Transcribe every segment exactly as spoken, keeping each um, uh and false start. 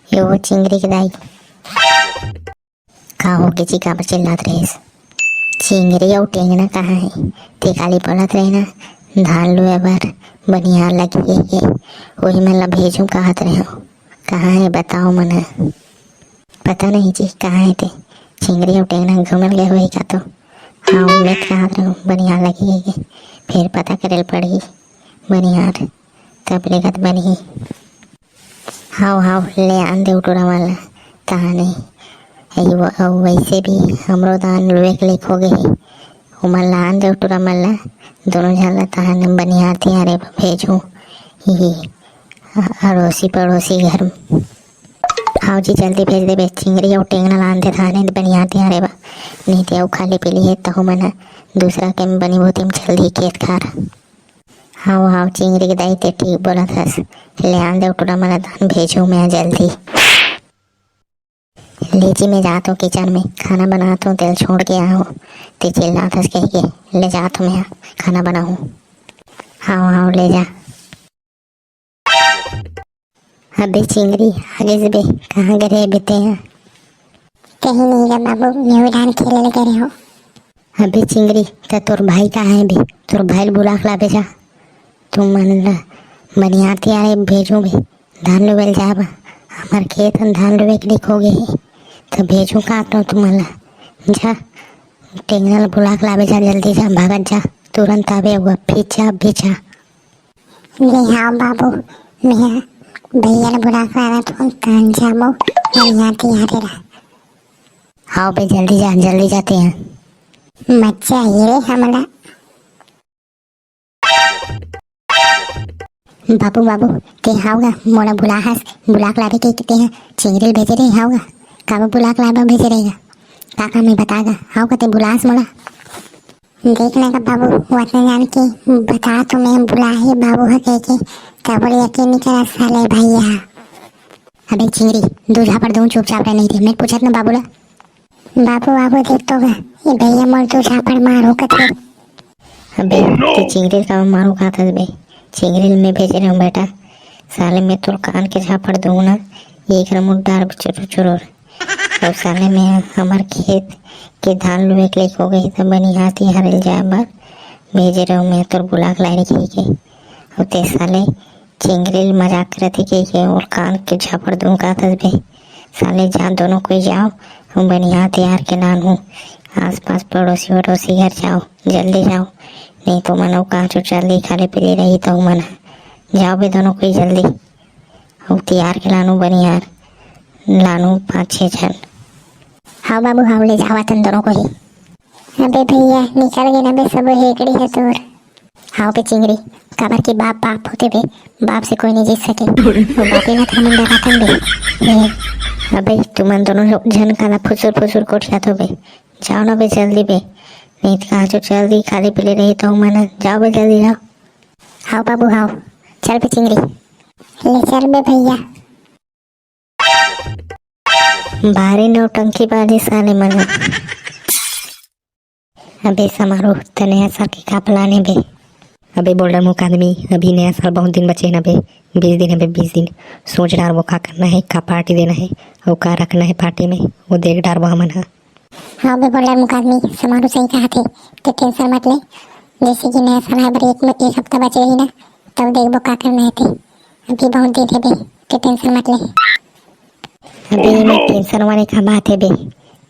ए वो चिंगरी के दाई, का होगे जी, काबर चिल्लात रहेस? चिंगरी अउ टेंगना कहाँ हे? ते काली बोलत रहे ना, धान लुए बर बनिहार लगे हे, वही मन ला भेजूं कहत रहे हो। कहाँ हे बताओ मन? पता नहीं जी, कहाँ हे ते? चिंगरी अउ टेंगना घूमे ल गए होही का तो? हाँ, मैं कहत रहे हो बनिहार लगे हे, फिर पता करे ल पड़ही बनिहार, तब ले कत बनही। हाव, हाव, ले आन दे टूरा मन ला, तहाने। अई वो, अउ वैसे भी हमरो धान लुए के लेक हो गे हे। ओमन ला आन दे टूरा मन ला, दोनों झन ला तहाने बनिहार तिहारे भेजूं। ही, ही, अड़ोसी पड़ोसी घर। हाव जी, जल्दी भेज देबे, चिंगरी अउ टेंगना ला आन दे तहाने बनिहार तिहारे बर। नहीं ते अउ खाली पीली हे, तहु मन ह दूसरा के बनी भूती म चल दी खेत खार। हाव, हाव, चिंगरी के दाई, ते ठीक बोलत हस। ले आन दे टूरा मन ला धान भेजूं मैं जल्दी। ले जी, मैं जात हूँ किचन में, खाना बनात हूँ, तेल छोड़ के आहूँ। ते चिल्लात हस कह के, ले जात हूँ मैं, खाना बनाहूँ। हाव, हाव, ले जा। अबे चिंगरी, आ गइस बे, कहाँ गे रहे बे तें ह? कहीं नहीं रे बाबू, मैं उड़ान खेले लगे रहे हो। अबे चिंगरी, त तोर भाई कहाँ हे बे? तोर भाई ल बुला के लाबे जा। तुमन ल बनिहार तिहारे भेजूं बे, धान लुवे ल जाए बर। हमर खेत म धान लुवे के लेक हो गे हे, त भेजूं का तो तुमन ल? जा, टेंगना ल बुला के लाबे जा, जल्दी जा, भागत जा, तुरंत आबे, अउ अभी जा, अभी जा। ले हाव बाबू, मैं भैया ल बुला के लानत हूँ, कान जामो, बनिहार तिहारे ला। हाव बे, जल्दी जा, जल्दी जाते हैं। मजा आही रे हमला। बाबू, बाबू, ते हाव गा, मोला बुला हस, बुला के लाबे के, के ते ह चिंगरी ल भेजे रहे हाव गा, काबर बुला के लाबे भेजे रहे गा, का काम हे बता गा, हाव गा ते बुलास मोला। देख ना गा बाबू, वतन जान के बता तो मैं बुला हे बाबू ह कह के, तबो ले यकीन नहीं करा साले भैया। अबे चिंगरी, दू झापड़ दूं चुपचाप रह, नहीं रे, मैं पूछत ना बाबू ला। बाबू, बाबू, देख तो गा, ये भैया मोर दू झापड़ मारो कथे। अबे, ते चिंगरी का मारो का था बे? चिंगरी में भेजे रहे हूँ बेटा, साले मैं तोर कान के झापड़ दूं ना, एक रमुट डार चुरुर चुरुर। अउ साले में हमर खेत के धान लुए के लेक हो गई, त बनिहार तिहारे ल जाए बर भेजे रहो मैं तोर बुला के लाए रही के। अउ ते साले चिंगरी ल मजाक करत ही के, के ओर कान के झापड़ दूं का तस बे। साले जा दोनों कोई जाओ, हम बनिहार तिहार के लानहूँ, आस पास पड़ोसी वड़ोसी घर जाओ, जल्दी जाओ, नहीं तो मन अउ कहाँ चो चल दी खाले पीले रही तो मन ह। जाओ बे दोनों कोई जल्दी। अउ तिहार के लानू बनिहार, लानू पाँच छः झन। हाव बाबू, हाव, ले जावा तन दोनों को ही। अबे भैया, निकल गे ना बे, सब हेकड़ी हे तोर। हाव बे चिंगरी, काबर कि बाप बाप होथे बे, बाप से कोई नहीं जीत सके। वो बापे ना था मुंडा रातन बे। हे, अबे तुमन दोनों झन काला फुसुर फुसुर कोठियात हो बे, जाओ ना बे जल्दी बे, नहीं तो कहाँ चो चल दी खाले पीले रही तो मन, जाओ बे जल्दी जाओ। हाव बाबू हाव, चल बे चिंगरी। ले चल बे भैया। भारी नौटंकी बाजी साले मन। अबे समारू, त नया साल के का plan हे बे? अबे बोल्डर मुख आदमी, अभी नया साल बहुत दिन बचे हे ना बे, बीस दिन हे बे, बीस दिन। सोच डारबो का करना हे, का party देना हे, अउ का रखना हे party में, वो देख डारबो हमन ह। हाँ बे बोल्डर मुख आदमी, समारू सही कहा थे, ते tension मत ले। जैसे कि नया साल आए बर एक, एक हफ्ता बचे रही ना, तब देखबो का करना हे ते। अभी बहुत दिन हे बे, ते tension मत ले। अबे एमा tension वाले का बात हे बे,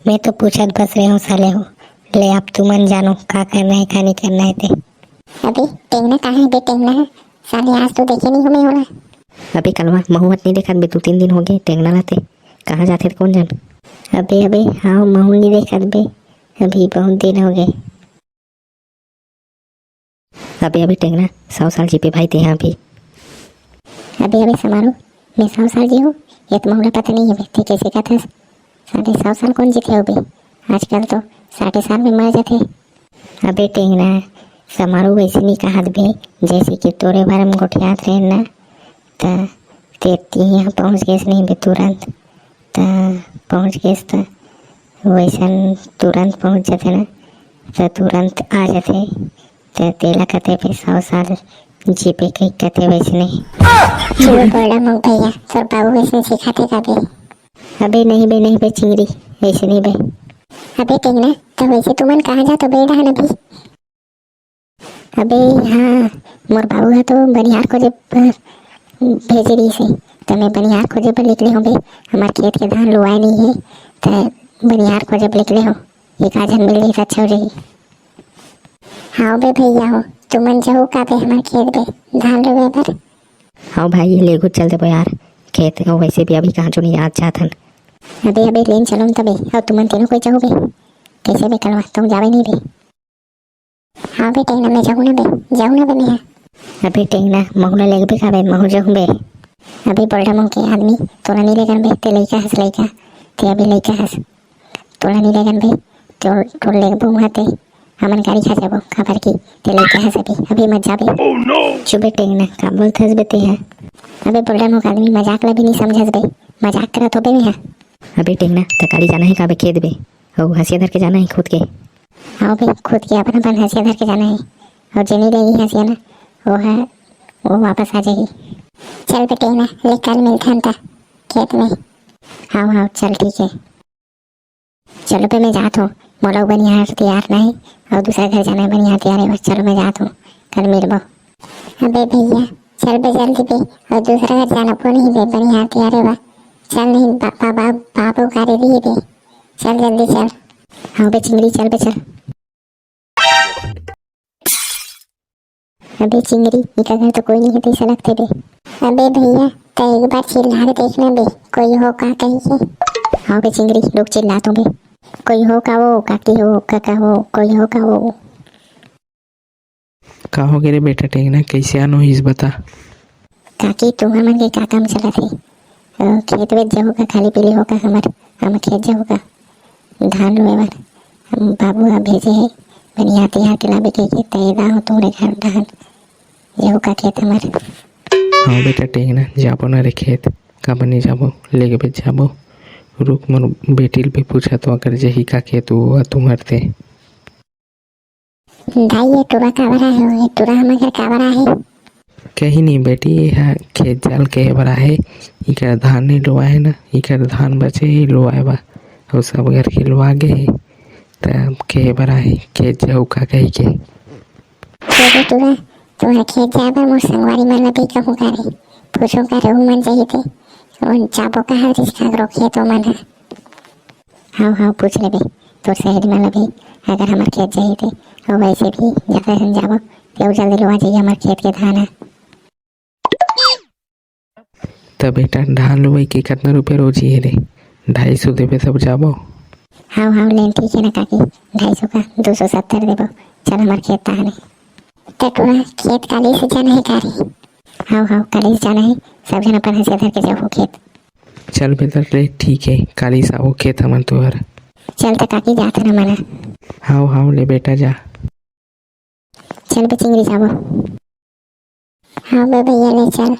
मैं तो पूछत बस रहे हूँ साले हो। ले अब तुमन जानो का करना हे, का नहीं करना हे ते। अबे टेंगना कहाँ हे बे, टेंगना हे? साले आज तो देखे नहीं हो मैं ओला। अबे कलवा, महू हत नहीं देखत बे, दू तीन दिन हो गए टेंगना ला ते। कहाँ जाथे कोन जन? अबे, अबे, हाँ, महू नहीं देखत बे, अभी बहुत दिन हो गए। अबे, अबे टेंगना, सौ साल जीबे भाई ते यहाँ भी। अबे, अबे समारू, मैं सौ साल जी हूँ, ये तो महू ला पता नहीं हे बे, ते कैसे कहत हस? साढ़े सौ साल कौन जीते हो बे? आजकल तो साढ़े साल में मर जाते। अबे टेंगना, समारू वैसे नहीं कहत बे, जैसे कि तोरे बारे में गोठियात रहे ना, त ते तिहाँ पहुँच गेस नहीं बे तुरंत, त पहुँच गेस त वैसन तुरंत पहुँच जाते ना, त तुरंत आ जाते, त तेला कहते बे सौ साल जी बे, कही कथे वैसने। चुप बड़ा मुंह भैया, तोर बाबू वैसने सिखाथे का बे? अबे नहीं बे, नहीं बे चिंगरी, वैसे नहीं बे। अबे टेंगना, त वैसे तुमन कहाँ जात हो बे डहन अभी? अबे हाँ, मोर बाबू ह तो बनिहार खोजे बर भेजे रहिस हे, त मैं बनिहार खोजे बर निकले हों बे। हमार खेत के धान लुआए नहीं हे, त बनिहार खोजे बर निकले हों। एक आध झन मिल जाही त अच्छा हो जाही। हाँ बे भैया हो, तुमन जाहू का बे हमार खेत बे धान लुए बर? हाँ भाई, ये लेगो चल देबो यार खेत। अउ वैसे भी अभी कहाँ जो नहीं आज जात हन। अबे अबे लेन चलो न तबे, अउ तुमन तीनों कोई जाहू बे? कैसे बे कलवा, तुम जावे नहीं बे? हाँ बे टेंगना, मैं जाहूँ ना बे, जाहूँ ना बे मैं। अबे टेंगना, महू ला लेगबे का बे, महू जाहूँ बे। अबे बोल्डा मुंह के आदमी, तोला नहीं लेगन बे, ते लइका हस लइका, ते अभी लइका हस। तोला नहीं लेगन बे, तोर, तोर लेगबो उहाँ ते, हमन गाड़ी खा जाबो, काबर की ते लइका हस अभी, अभी मत जाबे। चुप बे टेंगना, का बोलथस बे ते ह? अबे बोल्डा मुंह के आदमी, मजाक ला भी नहीं समझस बे, मजाक करत होबे मैं ह। अबे टेंगना, त काली जाना हे का बे खेत बे? अउ हंसिया धर के जाना हे खुद के। हाँ बे, खुद के अपन अपन हंसिया धर के जाना हे। अउ जेनी लेगी हंसिया ना, वो है, वो वापस आ जाही। चल बे टेंगना, ले कल मिलथन त खेत में। हाँ हाँ चल ठीक है। चलो बे मैं जात हूँ, मोला बनिहार तैयार नहीं, अउ दूसरा घर जाना है बनिहार तैयार है, बस चलो मैं जात हूँ, कल मिलबो। अबे भैया चल बे जल्दी बे, अउ दूसरा घर जाना को नहीं बे, बनिहार तैयार है बा। चल नहीं बा-, बा-, बा-, बाबू गाड़ी रही बे, चल जल्दी चल। हाँ बे चिंगरी चल बे चल। अबे चिंगरी, इका घर तो कोई नहीं है, तैसा लगथे बे। अबे भैया, त एक बार चिल्ला के देखना बे, कोई हो का कही के। हाँ बे चिंगरी, रुक चिल्ला तो बे। कोई हो का वो, काकी हो, काका हो, कोई हो का वो। का हो गे रे बेटा टेंगना, कैसे आनो हिस बता? काकी, तुमन के का काम चलत हे? अ, खेत वेत जाहू का, खाली पीली हो का हमर, हमर खेत जाहू का? धान लुए बर। हम बाबू ह भेजे हे, बनिहार तिहार के लाबे कहिके, त एदा हो तुमरे घर धान। जाहू का खेत हमर? हाँ बेटा टेंगना, जाबो ना रे खेत, काबर नहीं जाबो, लेगबे जाबो। रुक मोर बेटी ल भी पूछत हो, अगर जही का खेत वो तुमर ते। दाई, ये टुरा काबर आए हो? ये टुरा हमर घर काबर आए हे? कहीं नहीं बेटी, ये ह खेत जाल के बर आए हे। इकर धान नहीं लुआए ना, इकर धान बचे हे लुआए बा, अउ सब घर के लुआ गे हे, त के बर आए हे, खेत जाहू का कही के। ये रे टुरा, तुहर खेत जाए बर मोर संगवारी मन ल भी कहूँ का रे, पूछूँ का रे, उमन जाही ते, उन जाबो कहा रिस काकरो खेत ओमन ह। हाव, हाव, पूछ लेबे तोर सहेली मन ल भी, अगर हमर खेत जाही ते, अउ वैसे भी ज्यादा झन जाबो, ते अउ जल्दी लुआ जाही हमर खेत के धान ह। त बेटा, धान लुवई के कतना रुपया रोजी हे रे? ढाई सौ देबे तब जाबो। हाव, हाव, लेन ठीक हे ना काकी, ढाई सौ का दो सौ सत्तर देबो। चल हमर खेत ताहने। त टुरा, खेत काली से जाना हे का रे? हाव, हाव, काली से जाना हे, सब झन अपन हंसिया धर के जाबो खेत। चल बेटा रे, ठीक हे, काली से आबो खेत हमन तुहर। चल त काकी, जात हन हमन ह। हाव, हाव, ले बेटा जा। चल बे चिंगरी जाबो। हाँ बे भैया, ले चल।